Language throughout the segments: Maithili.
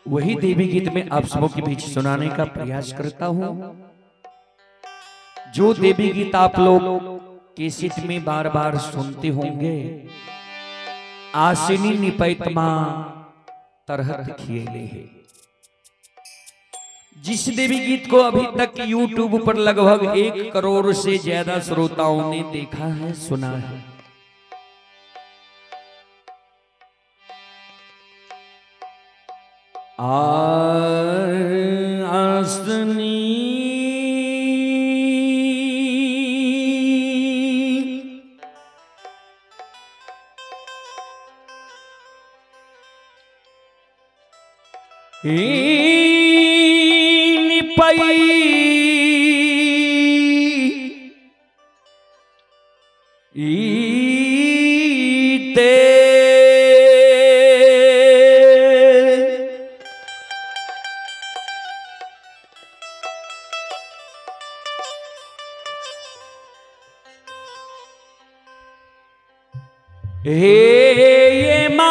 वही देवी गीत में आप सबों के बीच सुनाने का प्रयास करता हूं। जो देवी गीत आप लोग कैसेट में बार बार सुनते होंगे, आसिनी निपैतमा तरहत खियले है, जिस देवी गीत को अभी तक YouTube पर लगभग 1 करोड़ से ज्यादा श्रोताओं ने देखा है, सुना है। आसनी ईते हे ये मां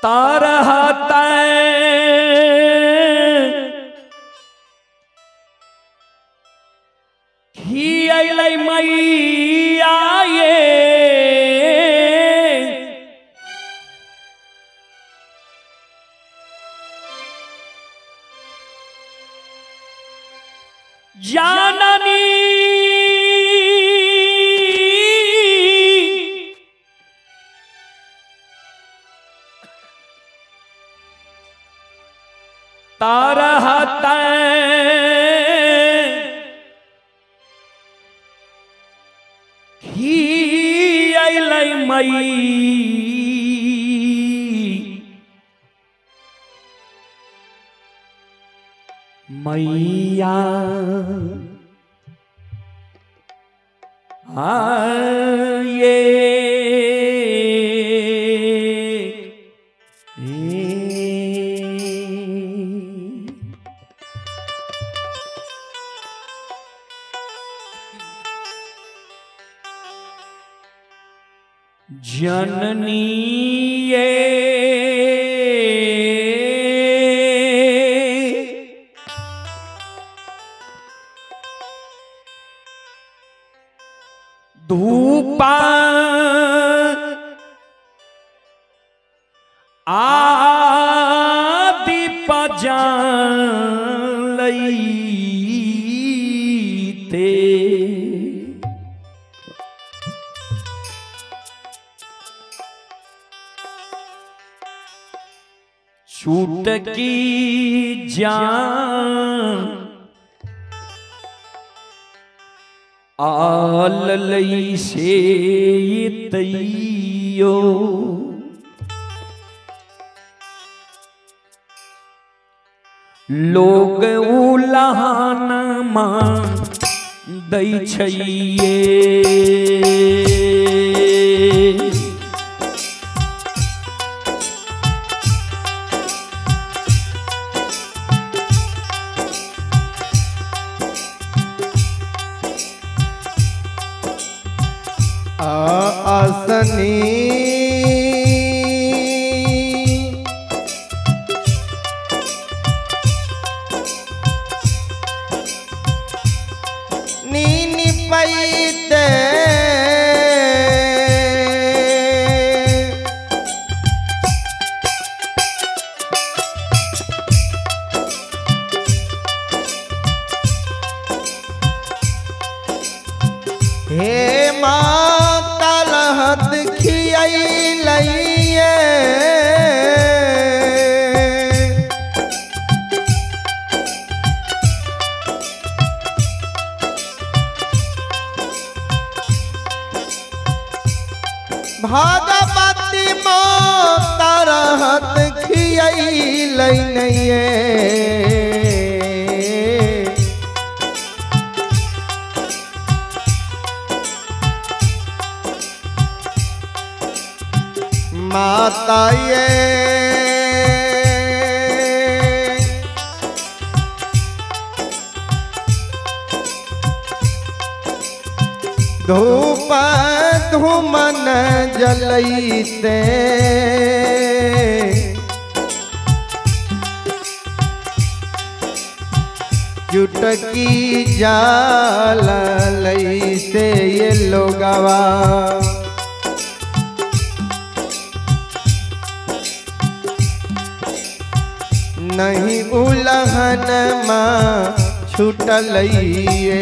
तारहता खियलै मैया ये जाननी तारहता खियलै मई मैया आये जननी ये धूपा आदि पजालईते छूटकी जान आललई से तैयो लोग उलहाना मां दै छैये। आसनी नीनी पैते हे माता लहत खियलैये भगवती माता रहत खियलैये माता ये धूप धूमन जलैते। चुटकी जाल लैते ये लोगवा। नहीं उलहन माँ छूटलइए।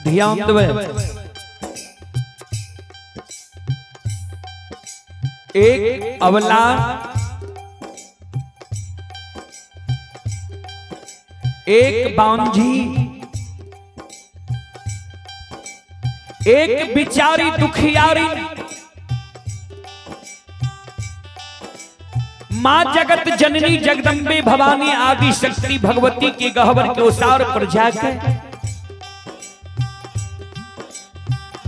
ध्यान देवे, एक अवला, एक बांझी, एक बिचारी दुखियारी मां जगत जननी जगदम्बे भवानी आदि शक्ति भगवती के गहवर के ओसार पर जाकर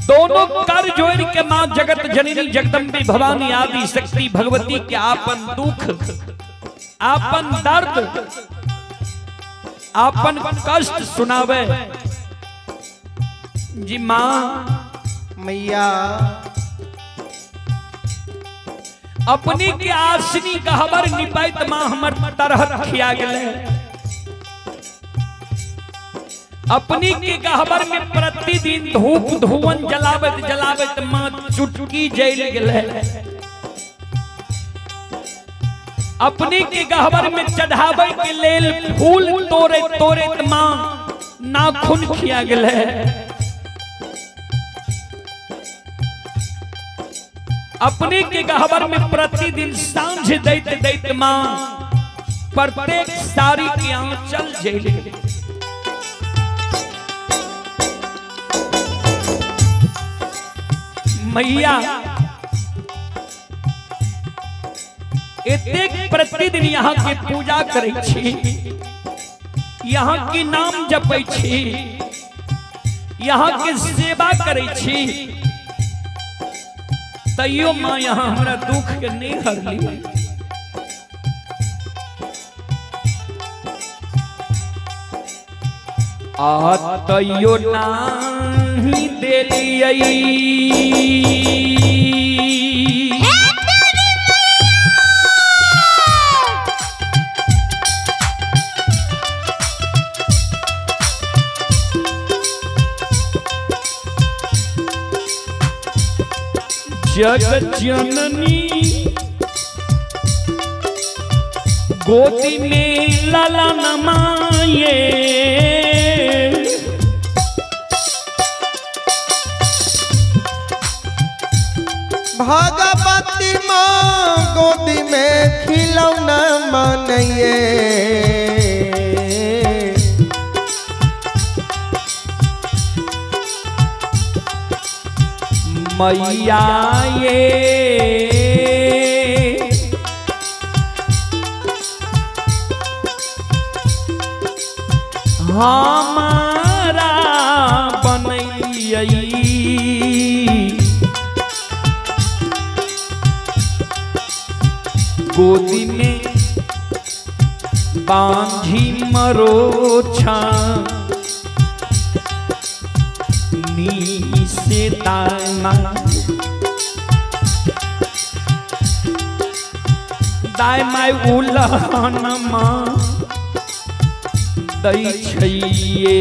दोनों कर जोड़ के मां जगत जननी जगदम्बे भवानी आदि शक्ति भगवती के आपन दुख, आपन दर्द, आपन कष्ट सुनावे। जी मां मैया अपनी के आसनी गहबर निपाइत मां हमर तरहत खिया गेले। अपनी के गहबर में प्रतिदिन धूप धुवन जलावत जलावत मां चुटकी जल गेले। अपनी के गहबर में चढ़ावे के लेल फूल तोड़े तोड़े मां नाखून खिया गेले। अपने के गहबर में प्रतिदिन सांझ दैत दैत मां प्रत्येक साड़ी के आंचल जल गेले। मैया एतेक प्रतिदिन यहाँ के पूजा करै छी, यहाँ के नाम जपै छी, यहाँ के सेवा करै छी, तैयो मां यहाँ हमरा दुख के नहीं हरली। आ तैयो नाही देलियै जगत जननी गोदी में लाला नमाये। भगवती माँ गोदी में खिलौना मानिए। मैया ये हमारा बनैलियै गोदी में बांझी मरोछा नी से दामा दाय my उलहन मां दै छैये।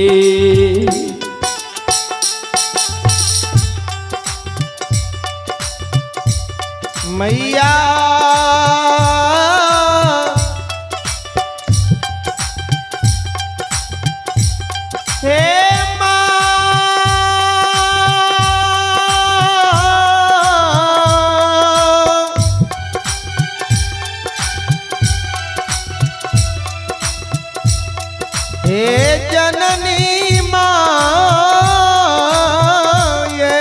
मैया हे हे जननी माँ ये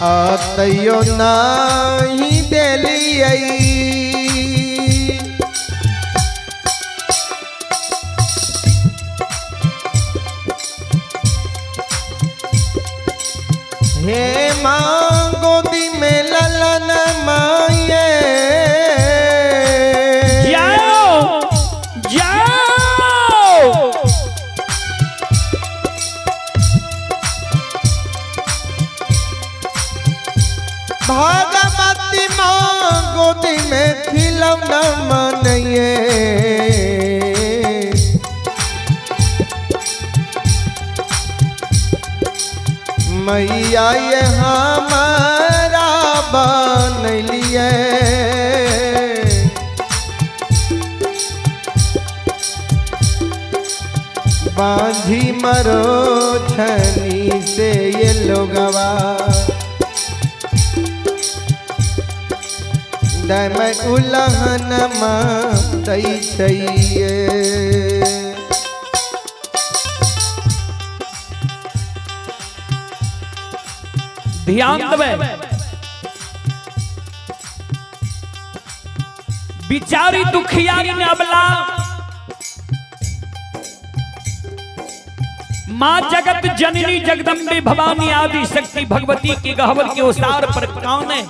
तैयो नहीं देलियै। हे माँ गोदी में ललन माये, जाओ जाओ। भगवती माँ गोदी में खिलौना मनइए, मैया ये हमारा बनलिए। बांझी मरो छनी से ये लोगवा, मैं उलहन दै छैये। ध्यान देबै, बिचारी दुखियारी ने अबला मां जगत जननी जगदम्बे भवानी आदि शक्ति भगवती के गहवर के ओसार पर कान है।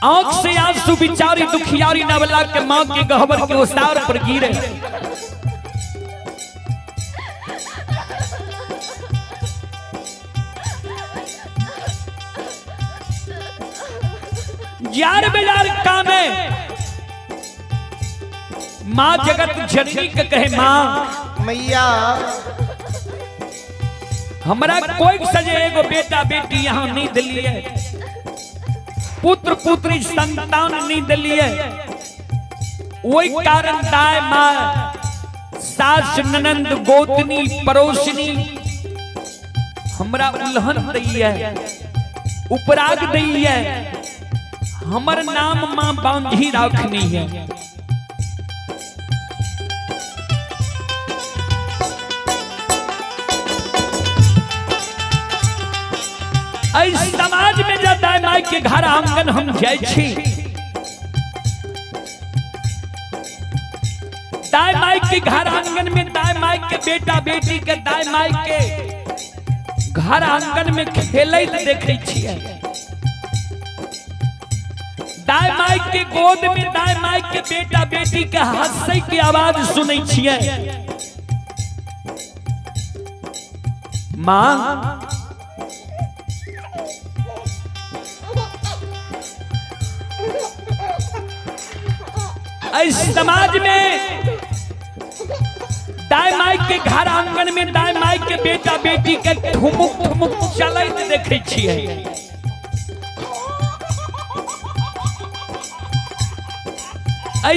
आंख से आंसू बिचारी दुखियारी नवला के मां के गहवर के ओसार पर गिरे। जार बेजार काम है मां जगत जननी के कहे, मां मैया हमरा कोई सजे एगो बेटा बेटी यहां नहीं दिलिए, पुत्र पुत्री संतान नहीं दिलिए, वही कारण दाय मां सास ननंद गोतनी पड़ोसनी हमरा उल्हन दैये, उपराग दैये, हमर नाम मां बांधी राखनी है। समाज में जब दाय माई के घर आंगन हम जाय छी, दाय माई के घर आंगन में दाय माई के बेटा बेटी के दाय माई के घर आंगन में खेलैत देखै छियै, दाय माई के गोद में दाय माई के बेटा बेटी के हंसै के आवाज सुनै छियै। मां समाज में दाय माई के घर आंगन में दाय माई के बेटा बेटी के ठुमुक ठुमुक चलैत देखै छियै।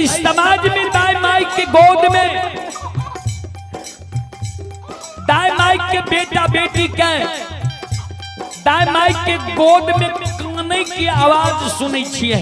समाज में दाय माई के गोद में दाय माई के बेटा बेटी के दाय माई के गोद में कानै की आवाज सुनै छियै।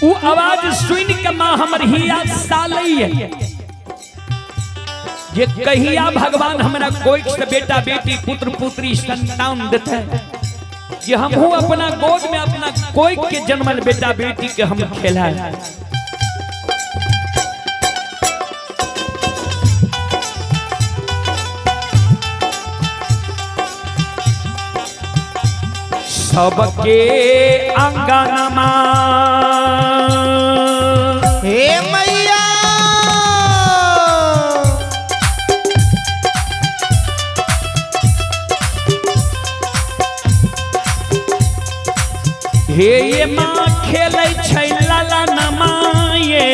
वो आवाज सुन के मां हमर हिया सालई है जे कहिया भगवान हमरा कोई से बेटा बेटी पुत्र पुत्री संतान देते, जे हमहू अपना गोद में अपना कोई के जन्मल बेटा बेटी के हम खेलाए। सबके अंगनमा हे मैया हे ये माँ खेलै छै लाला नमाये,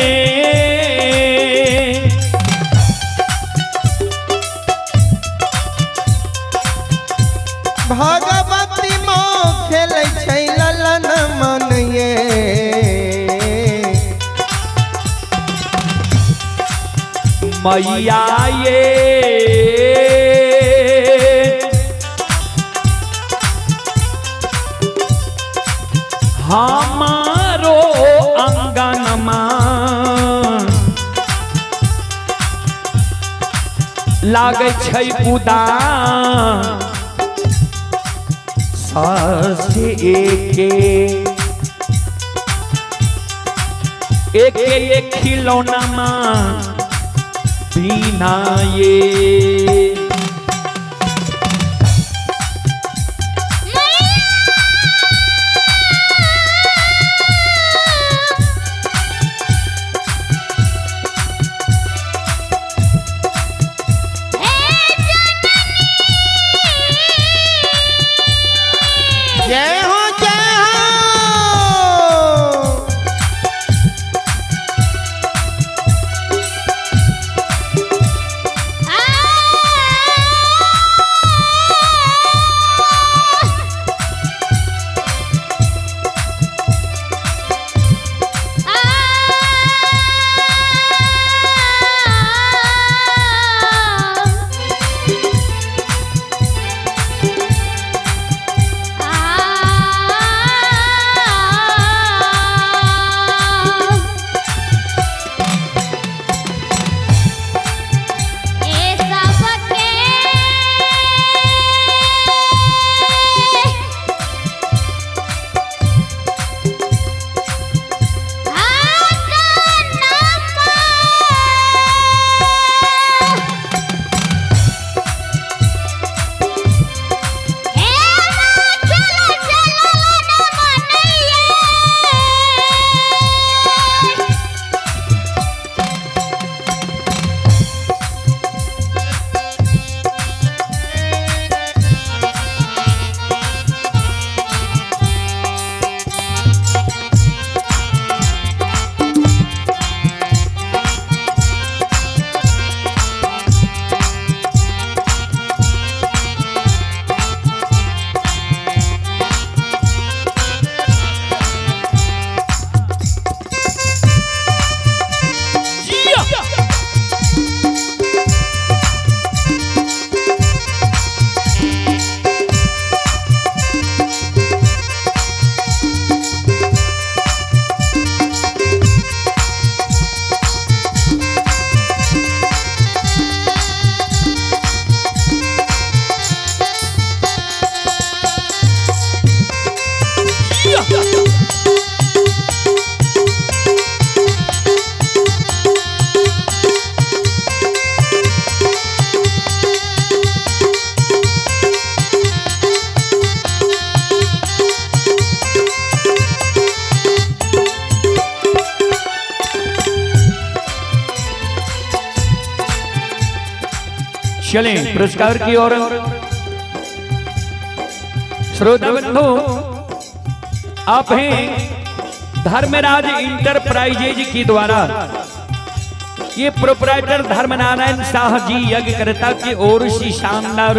भगवती माँ खेलै छै ललन मनये, मैया ये हमारो अंगनमा लागै छै उदास एके एके एक खिलौना माँ बिना ये। जय हो जय हो। चलें पुरस्कार की ओर। श्रोता बंधु, आप हैं धर्मराज इंटरप्राइजेज की द्वारा ये प्रोपराइटर धर्मनारायण शाह जी यज्ञकर्ता की ओर से शानदार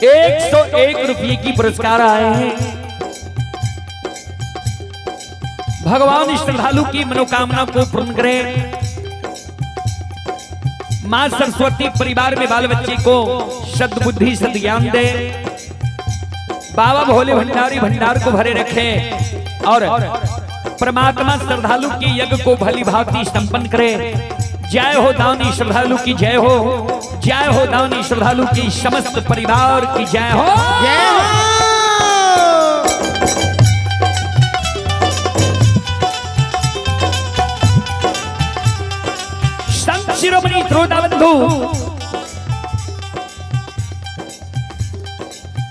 101 रुपये की पुरस्कार आए हैं। भगवान श्रद्धालु की मनोकामना को पूर्ण करें। मां सरस्वती परिवार में बाल बच्चे को सद्बुद्धि सद्ज्ञान दे। बाबा भोले भंडारी भंडार को भरे रखे और परमात्मा श्रद्धालु के यज्ञ को भली भांति संपन्न करे। जय हो दानी श्रद्धालु की जय हो, जय हो दानी श्रद्धालु की समस्त परिवार की जय हो, जय हो। संत शिरोमणि श्रोता बंधु,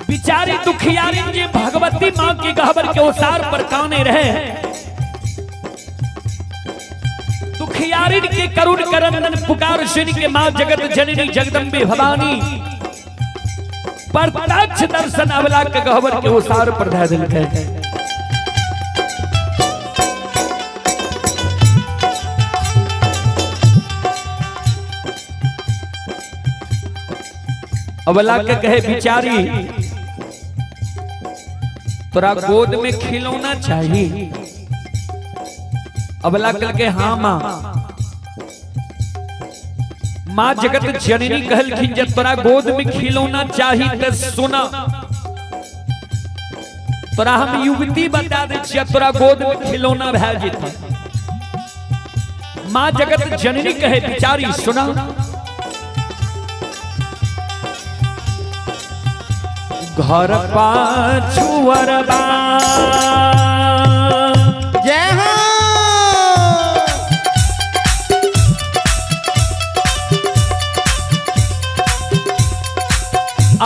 बिचारी दुखियारी जी भगवती मां के गहबर के ओसार पर काने रहे। दुखियारिन के करुण करंदन पुकार सुन के मां जगत जननी जगदम्बे भवानी प्रत्यक्ष दर्शन अवला के गहबर के ओसार पर धर दिल। अवला के कहे बिचारी तोरा गोद में खिलौना चाहिए। अबला कल के हाँ मां। मां जगत जननी कहलखिन जब तोरा गोद में खिलौना चाहिए तो सुना तोरा हम युवती बता दै छियै, तोरा गोद में खिलौना भए जेतै। माँ जगत जननी कहे बिचारी सुना, घर पाछुअरबा जय हो।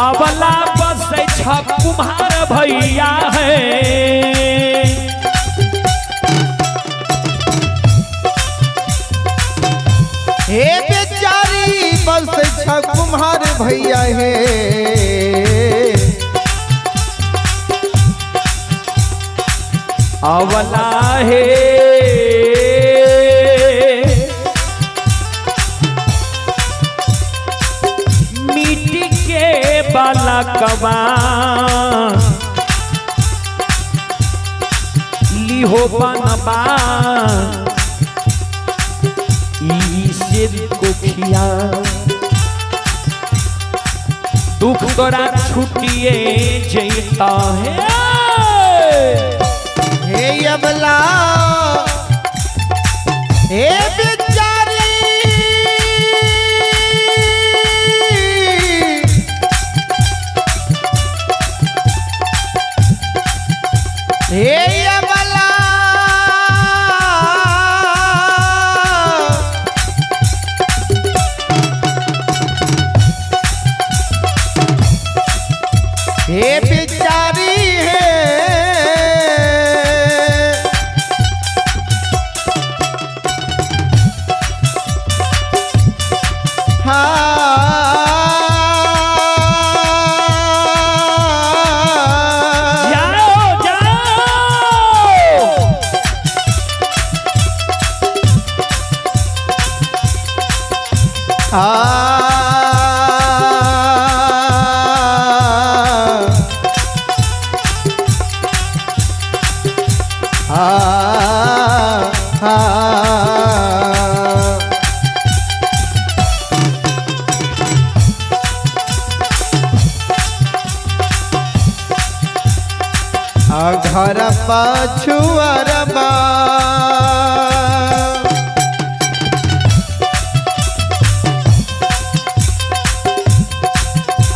अबला बसै छ कुम्हार भैया है, हे बेचारी बसै छ कुम्हार भैया है। अवला है मिट्टी के बालकवा लिहो बनबा इसे कोखिया, दुख तोरा छुटिए जैता है। हे अबला हे बेचारी हे अबला हे बेचारी है। जाओ जाओ घर पाछुअरबा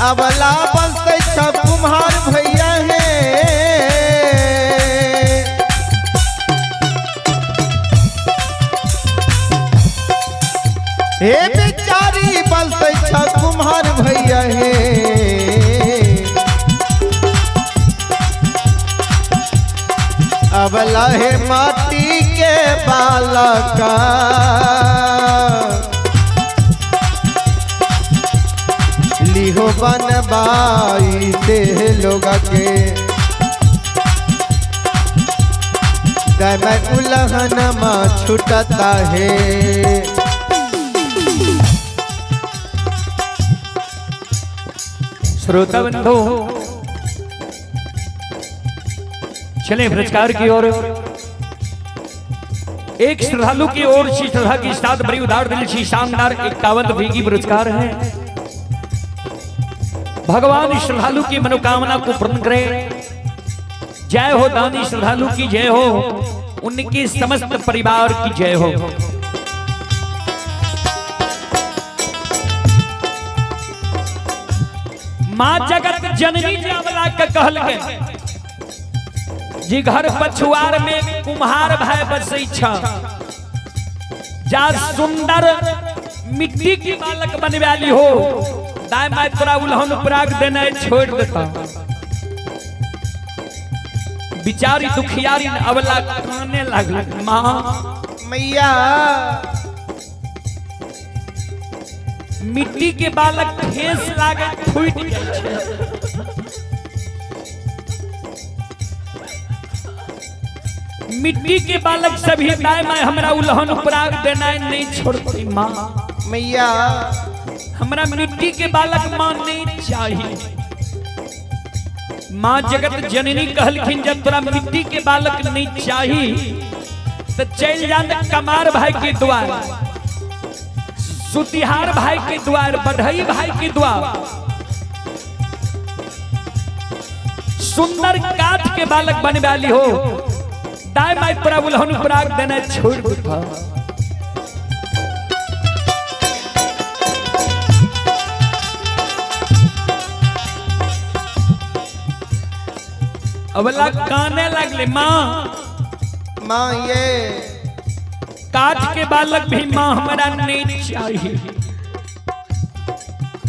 अबला बसै छ कुम्हार भैया है। हे बेचारी बसै छ कुम्हार भैया है। अबला है माटी के बालका लिहो बनबाई दे लोग के दम उलहन मा छुटता है। श्रोता बंधु चले पुरस्कार की ओर। एक श्रद्धालु की ओर से श्रद्धा की साथ बड़ी उदार दिल से शानदार 51 रुपये की पुरस्कार है। भगवान श्रद्धालु की मनोकामना को पूर्ण करें। जय हो दानी श्रद्धालु की जय हो, उनके समस्त परिवार की जय हो। मां जगत जननी जावला के कहल के जी घर पछुआर में कुम्हार भाई बसै छ, जा सुंदर मिट्टी की बालक बनवाली हो, दाई माई तोरा उल्हन पराग देना छोड़ देता। बिचारी दुखियारी अवला काने लागल, मां मैया मिट्टी के बालक ठेस लागे फूट जाइ छै। मिट्टी के बालक सभी दाई माई हमरा उल्हन पराग देना नहीं छोड़ती। मां मैया हमरा मिट्टी के बालक मां नहीं चाहिए। मां जगत जननी कहलखिन जब तोरा मिट्टी के बालक नहीं चाहिए तो चल जा कमार भाई के द्वार, सुतिहार भाई के द्वार, बढ़ई भाई के द्वार, सुंदर काठ के बालक बनवाली हो, दाई माई तोरा उलहन उपराग देना छोड़ देता। अबला काने लगले माँ, माँ ये काठ के बालक भी माँ हमारा नहीं चाहिए।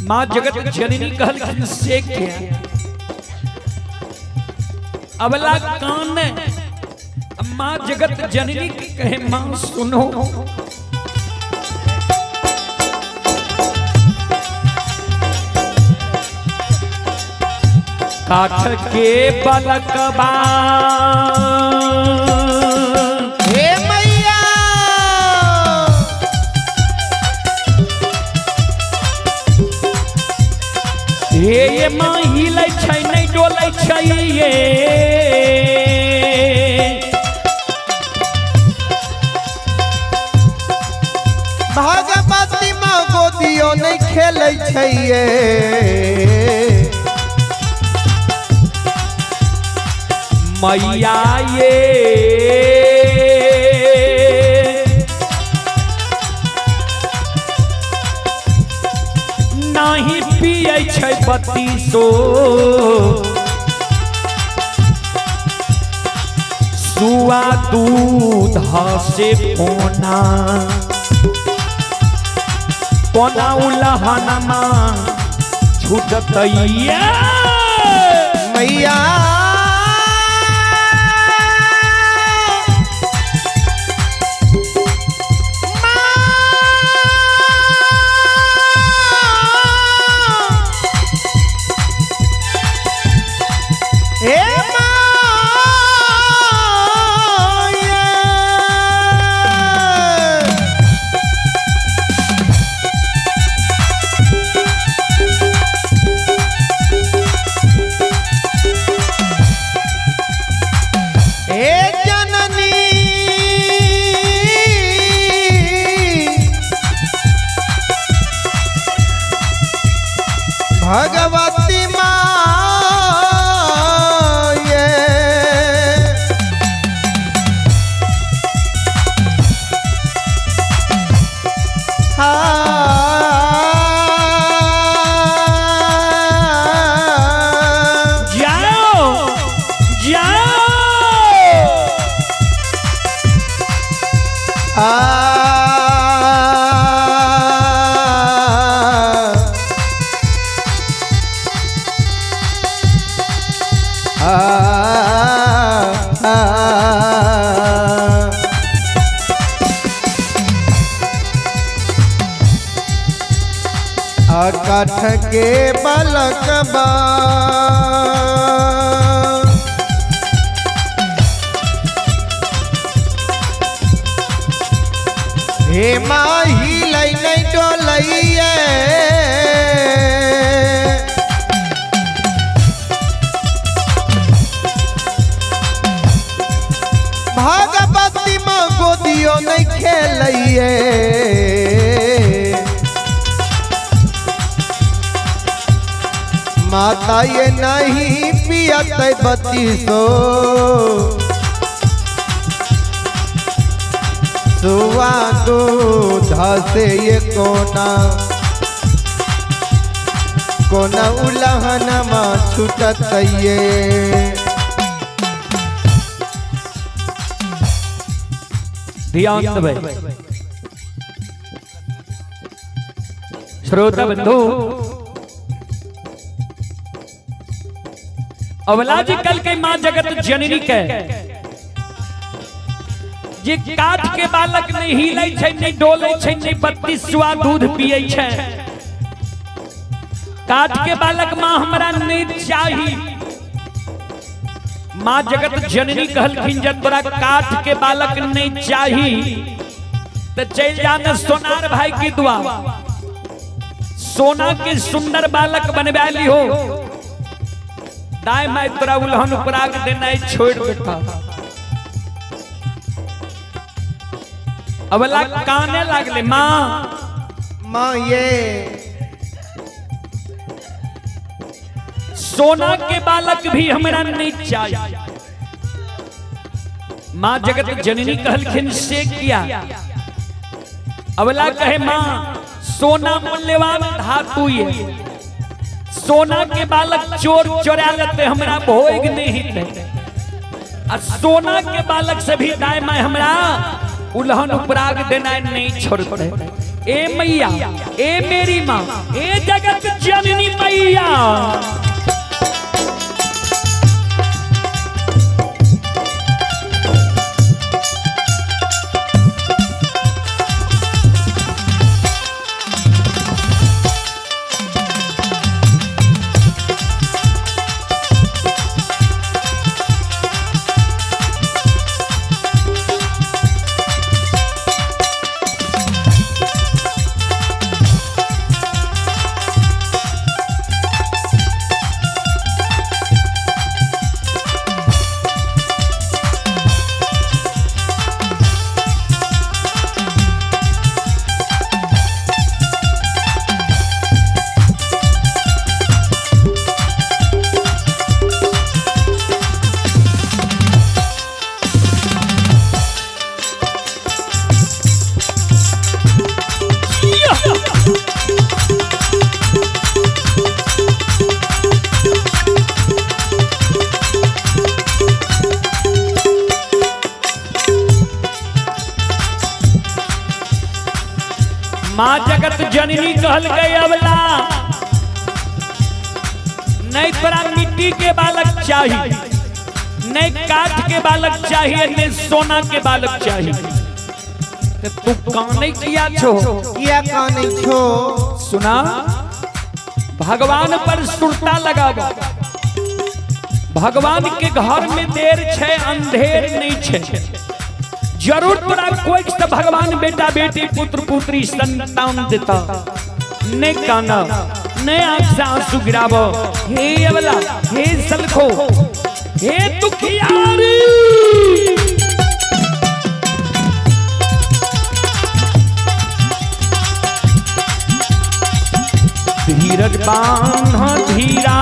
माँ जगत जननी कहलखिन से क्या? अबला काने माँ जगत जननी की कहे माँ सुनो, काठ के बालकबा हे मैया, हे ये माँ हिलै छै नहि डोलै छै ये, भगवती माँ गोदियो नहि खेलै छै ये, मैया ये नाही पियै छै बत्तीसो सुआ दूध से कोना कोना उलहनमा छूटतैया मैया। भगवती माँ ये हाँ, जाओ जाओ आ काठ के बालकबा हे माही लै नहीं डोलैये, भगवती माँ गोदियो नहीं खेलैये, माता ये नहीं पियत बत्तीसो सुआ दूध से ये कोना कोना उलहनमा छूटत ये। ध्यान देबै श्रोता बंधु, अवला जी कल के माँ जगत जननी के जे काठ के बालक नहीं हिलै छै नहीं डोलै छै नहीं 32 सुआ दूध पियै छै, काठ के बालक माँ हमरा नहीं चाही। माँ जगत जननी कहलखिन जब तोरा काठ के बालक नहीं चाही तो चल जाना सोनार भाई की दुआ, सोना के सुंदर बालक बनवा ली हो, दाई माई तोरा उलहन उपराग देना छोड़ देता। अबला काने लागले माँ, माँ ये सोना के बालक भी हमरा नहीं चाहिए। मां जगत जननी कहलखिन से किया? अवला कहे मां सोना मूल्यवान धातु ये, सोना के बालक चोर चोरा लेते हमरा भोग नहीं थे, आ सोना के बालक से भी दाय माय हमरा उल्हन उपराग देना नहीं छोड़ते। ए मैया, ए मेरी माँ, ए जगत जननी मैया, माँ जगत जननी कहल गई अवला नहीं तोरा मिट्टी के बालक चाहिए, नहीं काठ के बालक चाहिए, नहीं सोना के बालक चाहिए। तू काने किया छो? किया काने छो? सुना, भगवान पर सुरता लगावा। भगवान के घर में देर छे अंधेर नहीं छे। जरूर तोरा कोई से भगवान बेटा बेटी पुत्र पुत्री संतान देता। ने काना ने आंख से आंसू गिरावो। हे अवला, हे सलखो, हे दुखियारी, धीरज बांध धीरा।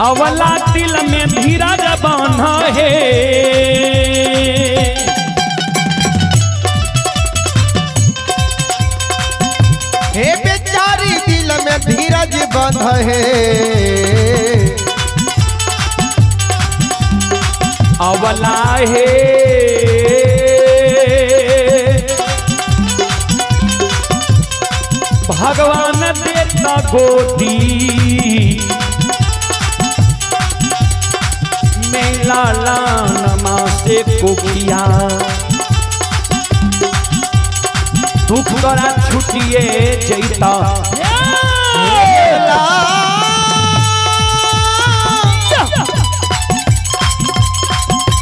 अवला दिल में धीरज बांध है, हे बेचारी दिल में धीरज बांध है। अवला है भगवान देता गोदी मेला लाना से कोकिया, दुख तोरा छुटिए जैता।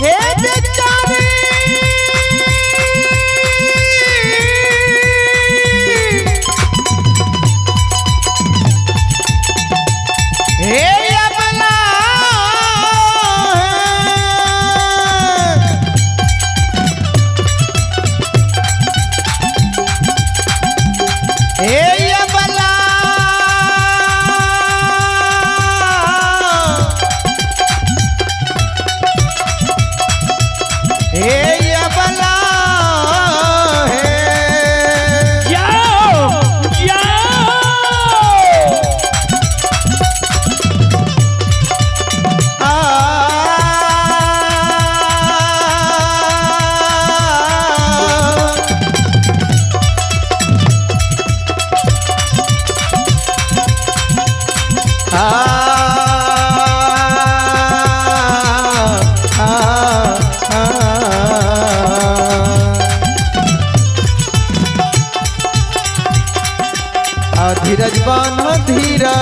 हे बेचारी हे अबला, हे अबला, हे अबला, हे जाओ जाओ। आ आ आ धीरज बान्ह धीरा,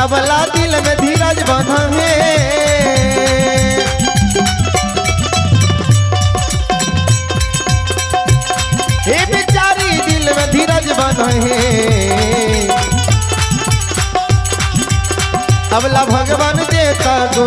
अबला दिल में धीरज बान्ह है। हे बेचारी दिल में धीरज बान्ह है। अबला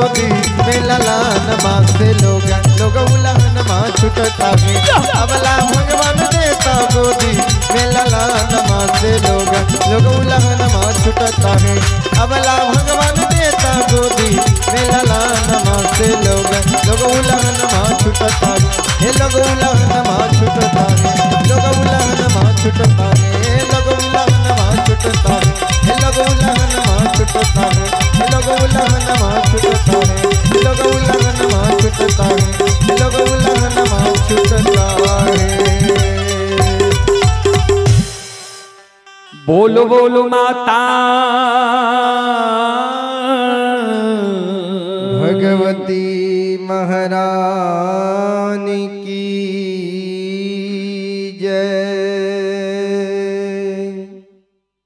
गोदी में ललान माँ से लोग लोग उलहन माँ छुटता है। अबला भगवान देता गोदी में ललान माँ से लोग लोग उलहन माँ छुटता है। अबला भगवान देता गोदी में ललान माँ से लोग लोग उलहन माँ छुटता है। हे लोग उलहन माँ छुटता है, लोग उलहन माँ छुटता है, लोग उलहन माँ छुटता है, हे लोग उलहन माँ छुटता है, हे लोग उलहन माँ छुटता है, लोग उलहन माँ छुटता है, लोग उलहन माँ छुटता है। बोलो बोलो माता भगवती महारानी की जय।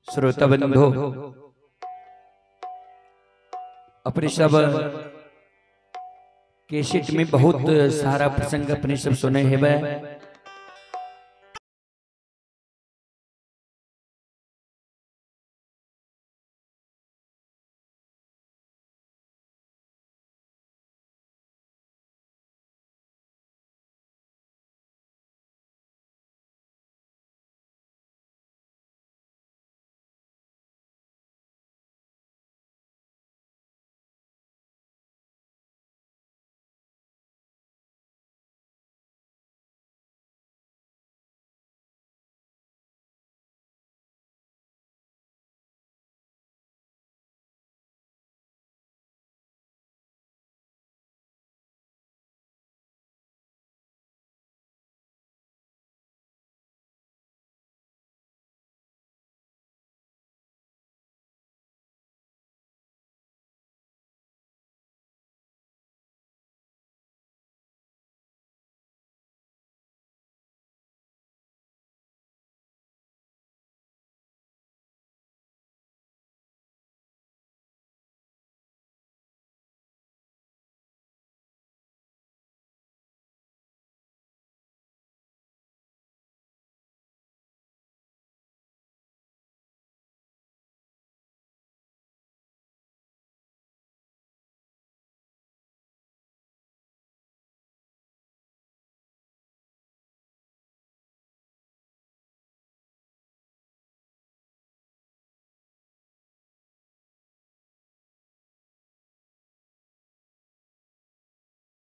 श्रोता बंधु, अपने सब केसेट में बहुत सारा प्रसंग अपने सब सुने हैं।